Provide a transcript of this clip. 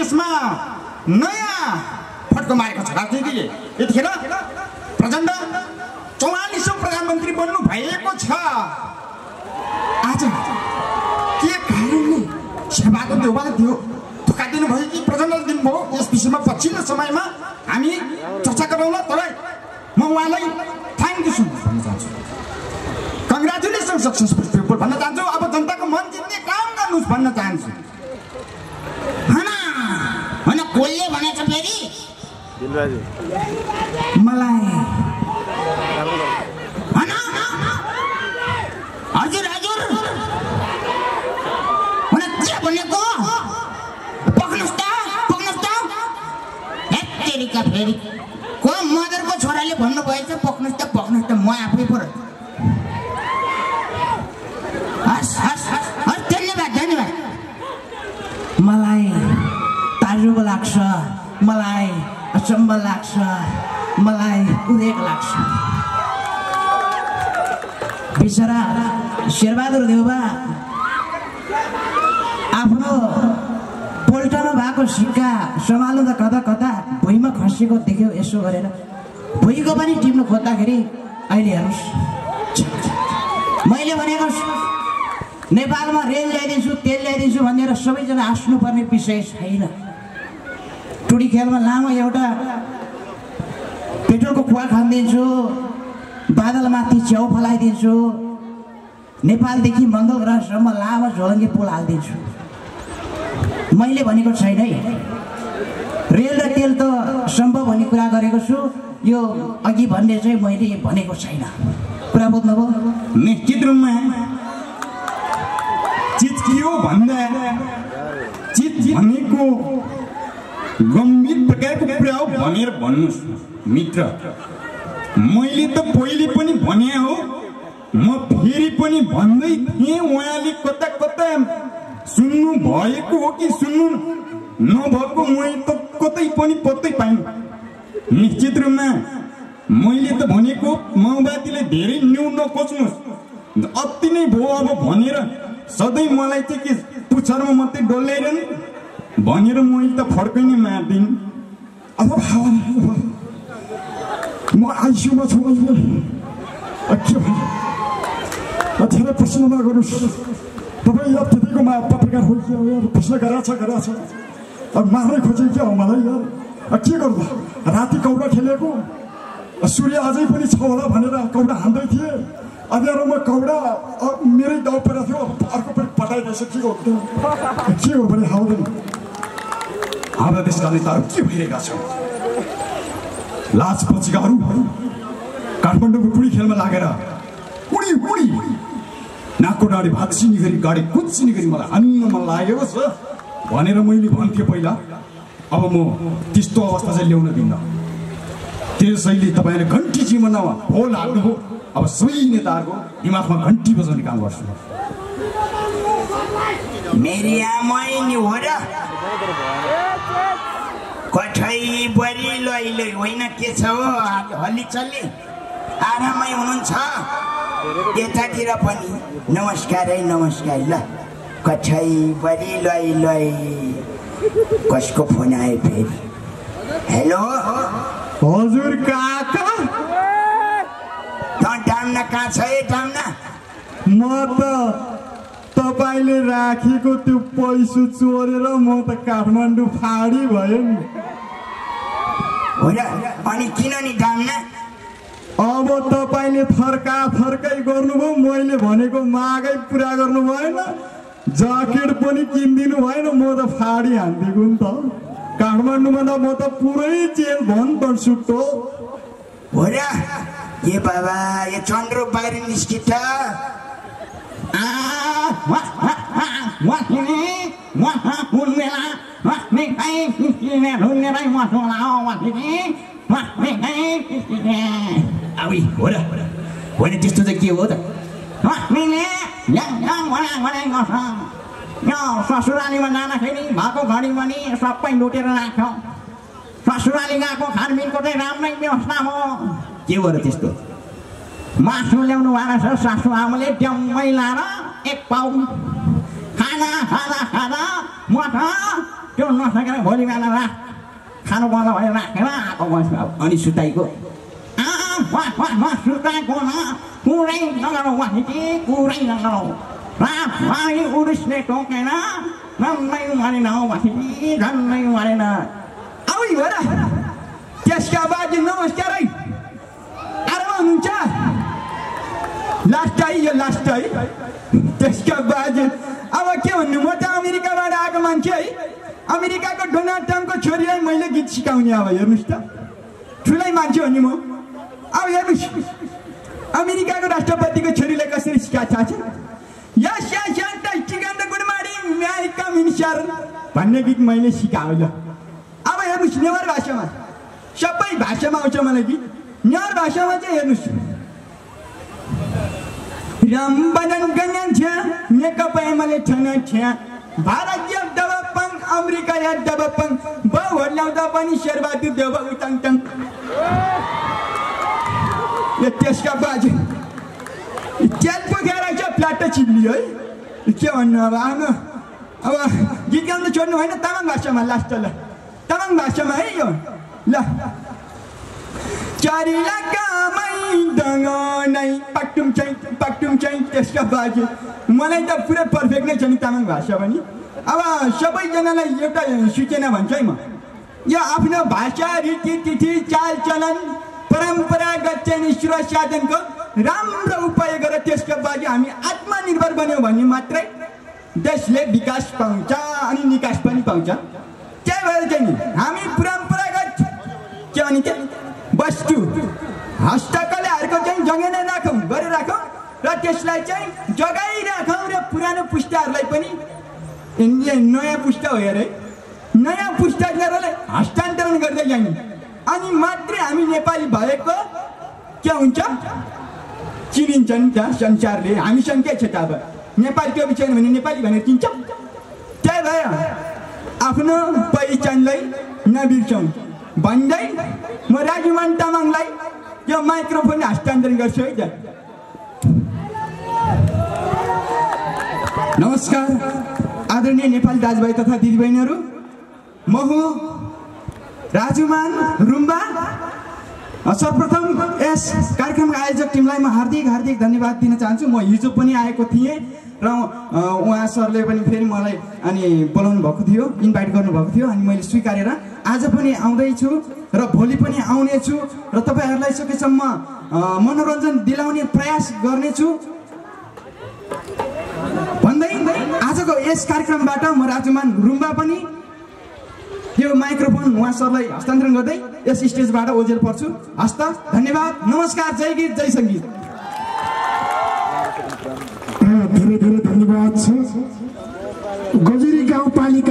देशमा नयाँ फड्को मारेको छ राजनीतिले। यतिखेर प्रचण्ड 44औं प्रधानमन्त्री बन्नु भएको छ। आज के कारणले सेवाको देउबाले धोका दिनुभयो कि प्रचण्डले दिनुभयो यस विषयमा पछिल्लो समयमा हामी चर्चा गरौँला। तर म उहाँलाई थ्याङ्क यू भन्न चाहन्छु, कङ्ग्रेचुलेसन सक्सेसफुल पिपल भन्न चाहन्छु। अब जनताको मन जित्ने काम गर्नुहोस् भन्न चाहन्छु। होइन कसले भनेछ फेरि मलाई हजुर हजुर होइन के भनेको पक्नुहोस् त हेत्तेरिका फेरि को मदरको छोराले भन्नुभएछ पक्नुहोस् त म आफै पो हस् धन्यवाद धन्यवाद। मलाई ताजुब लाग्छ, मलाई अचम्म लाग्छ, मलाई उदेक लाग्छ। बिचरा शेरबहादुर देउबा आफ्नो पोल्टामा भएको सिक्का सम्हाल्नु त कता कता भुइँमा खसेको देख्यो। यसो गरेर भुइँको पनि टिप्नु खोज्दाखेरि अहिले हेर्नुहोस्, मैले भनेको नेपालमा रेल ल्याइदिन्छु तेल ल्याइदिन्छु भनेर सबैजना हाँस्नुपर्ने विषय छैन। टुडी खेलमा लामो एउटा पेट्रोलको कुवा खानिदिन्छु, बादलमाथि च्याउ फलाइदिन्छु, नेपालदेखि मङ्गल ग्रहसम्म लामो झोलङ्गे पुल हालिदिन्छु। मैले भनेको छैन है, रेल र तेल त सम्भव हुने कुरा गरेको छु। यो अघि भन्ने चाहिँ मैले भनेको छैन। कुरा बुझ्नुभयो? निश्चित रूपमा चिज के हो भन्दा चिज भनेको गम्भीर प्रकारको कुरा हो भनेर भन्नुहोस् मित्र। मैले त पहिले पनि भने हो, म फेरि पनि भन्दै थिएँ। उहाँले कता कता सुन्नु भएको हो कि सुन्नु नभएको मैले त कतै पनि पत्तै पाइनँ। निश्चित रूपमा मैले त भनेको माओवादीले धेरै न्यून नखोज्नुहोस्, अति नै भयो अब भनेर सधैँ मलाई चाहिँ के पुच्छरमा मात्रै डोल्याइरहनु भनेर मैले त फर्कै नै मार्दिन। अब म आइसियुमा छु, के भन्नु धेरै प्रश्न नगर्नुहोस्। तपाईँ यार त्यतिको पत्रकार हो कि यार प्रश्न गराएको छ। अब मार्नै खोजे क्या हो मलाई यार, के गर्दा राति कौडा खेलेको सूर्य अझै पनि छ होला भनेर कौडा हान्दै थिएँ। अब यार म कौडा मेरै गाउँ परेको थियो, अर्को पनि पठाइदिएछ। के हो भने हाम्रा देशका नेताहरू के भइरहेका छन्? लाज पछिकाहरू काठमाडौँको टुडी खेलमा लागेर उडी नाकको डाँडी भाग्सिने गरी गाडी कुद्सिने गरी मलाई हान्न मन लागेको छ भनेर मैले भन्थेँ पहिला। अब म त्यस्तो अवस्था चाहिँ ल्याउन दिन्न। त्यसैले तपाईँले घन्टी जीवनमा होल हाल्नुभयो। अब सबै नेताहरूको दिमागमा घन्टी बजाउने काम गर्छु। मेरी आमै नि हो र कठै बरी लैलै होइन के छ हो हल्ली चल्ली आरामै हुनुहुन्छ यतातिर पनि? नमस्कार है नमस्कार। ल कठै बरी लै कसको फोन आयो फेरि? हेलो हजुर काका, टाम्ना कहाँ छ है टाम्ना? म त तपाईँले राखेको त्यो पैसा चोरेर म त काठमाडौँ फाडी भयो नि। हो र अनि किन नि टाम्ना? अब तपाईँले थर्काइ गर्नुभयो, मैले भनेको मागै पुरा गर्नु भएन, ज्याकेट पनि किनिदिनु भएन। म त फाडी हान्दिएको नि त काठमाडौँमा त। म त पुरै जेल भन सुट्टो हो र। ए बाबा यो चन्द्रो बाहिर निस्किन्छ। होइन त्यस्तो चाहिँ के हो त? ससुरालीमा जाँदाखेरि भएको घडी पनि सबै लुटेर राख्यो। ससुराली गएको खानपिनको चाहिँ राम्रै व्यवस्था हो। के हो र त्यस्तो? मासु ल्याउनु भएको छ सासु आमाले ड्याम्मै लाएर एक पाउ खाना म त त्यो नसकेर भोलि बिहान राख खानु बन्द भयो राखेर आएको बस्छु अनि सुताइको सुताएको न कुरै नगरौँ वासिटी कुरै नगरौँ राई उडिसले टोकेन झन्नै मारेन वासिटी झन्नै मारेन अब हेर त्यसका बाजे नमस्कार है आराम हुनुहुन्छ लास्ट है यो लास्ट है त्यसका बाजे अब के भन्नु म त अमेरिकाबाट आएको मान्छे है अमेरिकाको डोनाल्ड ट्रम्पको छोरीलाई मैले गीत सिकाउने अब हेर्नुहोस् त ठुलै मान्छे हो नि म अब हेर्नुहोस् अमेरिकाको राष्ट्रपतिको छोरीलाई कसरी सिकाएको छ भन्ने गीत मैले सिकाएँ ल अब हेर्नुहोस् नेवार भाषामा सबै भाषामा आउँछ मलाई गीत नेवार भाषामा चाहिँ हेर्नुहोस् रामबदन गन्यान छ्या नेकपा एमाले छन छ्या भारत या दबपङ अमेरिका या दबपङ बहुहरु ल्याउँदा पनि शेरबहादुर देउवा उताङ टङ यो त्यसका बाजे च्यालको खेराइछ प्लाट चिप्ली है के भन्नु अब आउनु अब गीत गाउन छोड्नु होइन तामाङ भाषामा लास्ट ल तामाङ भाषामा है यो ल चारी लगामै दङनै पाक्टुम चाहिँ त्यसका बाजे मलाई त पुरै पर्फेक्ट नै छ नि तामाङ भाषा पनि अब सबैजनालाई एउटा सूचना भन्छु है म यो आफ्नो भाषा रीतिथिति चालचलन परम्परागत चाहिँ स्रोत साधनको राम्रो उपाय गरेर त्यसका बाजे हामी आत्मनिर्भर बन्यौँ भने मात्रै देशले विकास पाउँछ अनि निकास पनि पाउँछ त्यही भएर चाहिँ हामी परम्परागत के भनिन्छ वस्तु हस्तकलाहरूको चाहिँ जगेनै राखौँ गरेर राखौँ र त्यसलाई चाहिँ जगाइराखौँ र पुरानो पुस्ताहरूलाई पनि नयाँ पुस्ता हो अरे नयाँ पुस्ताहरूलाई हस्तान्तरण गर्दै जाने अनि मात्रै हामी नेपाली भएको के हुन्छ चिनिन्छ नि त संसारले हामीसँग के छ त अब नेपाली त्यो छैन भने नेपाली भनेर चिन्छ त्यही भएर आफ्नो पहिचानलाई नबिर्सौँ भन्दै म राजुमान तामाङलाई यो माइक्रोफोन हस्तान्तरण गर्छु है त नमस्कार आदरणीय नेपाली दाजुभाइ तथा दिदीबहिनीहरू म हुँ राजुमान रुम्बा सर्वप्रथम यस कार्यक्रमका आयोजक टिमलाई म हार्दिक धन्यवाद दिन चाहन्छु म हिजो पनि आएको थिएँ र उहाँ सरले पनि फेरि मलाई अनि बोलाउनु भएको थियो इन्भाइट गर्नुभएको थियो अनि मैले स्वीकारेर आज पनि आउँदैछु र भोलि पनि आउनेछु र तपाईँहरूलाई सकेसम्म मनोरञ्जन दिलाउने प्रयास गर्नेछु भन्दै आजको यस कार्यक्रमबाट म राजुमान रुम्बा पनि यो माइक्रोफोन उहाँ सरलाई हस्तान्तरण गर्दै यस स्टेजबाट ओझेल पर्छु हस्त धन्यवाद नमस्कार जय गीत जय सङ्गीत धेरै धेरै धन्यवाद छ गजुरी गाउँपालिका